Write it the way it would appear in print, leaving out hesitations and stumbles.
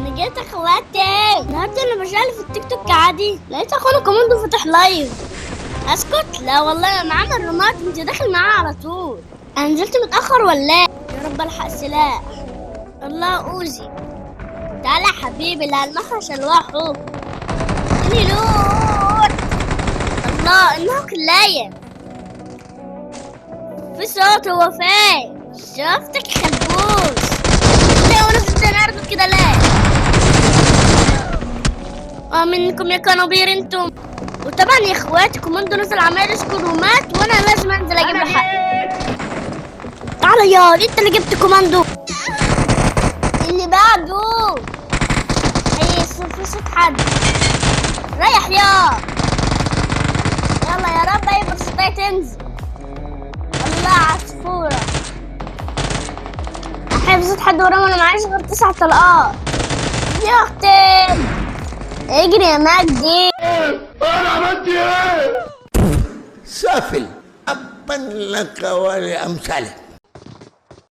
انا جيت اخواتي النهارده. انا بشغل في التيك توك عادي، لقيت اخونا كوماندو فاتح live. اسكت؟ لا والله انا عامل رماد، انت داخل معاه على طول. انا نزلت متاخر ولا إيه؟ يا رب الحق سلاح. الله اوزي، تعالى يا حبيبي اللي هلمحها شلوحه. اديني loot. الله انه كلاية في صوت. هو فين؟ شفتك خلبوس. ليه وانا في الارض كده ليه؟ اه منكم يا كنابير انتم. وطبعا يا اخواتي كوماندو نزل عمال يشكر ومات، وانا لازم انزل اجيب له حقي. تعالى يا انت اللي جبت كوماندو. اللي بعده هي في صوت حد ريح. يا يلا يا رب اي فرصتها تنزل. الله عصفورة، احب صوت حد ورانا. وانا معيش غير 9 طلقات. يا اختي اجري يا مجدي. انا عملت ايه؟ سافل، أبا لك ولأمثالك.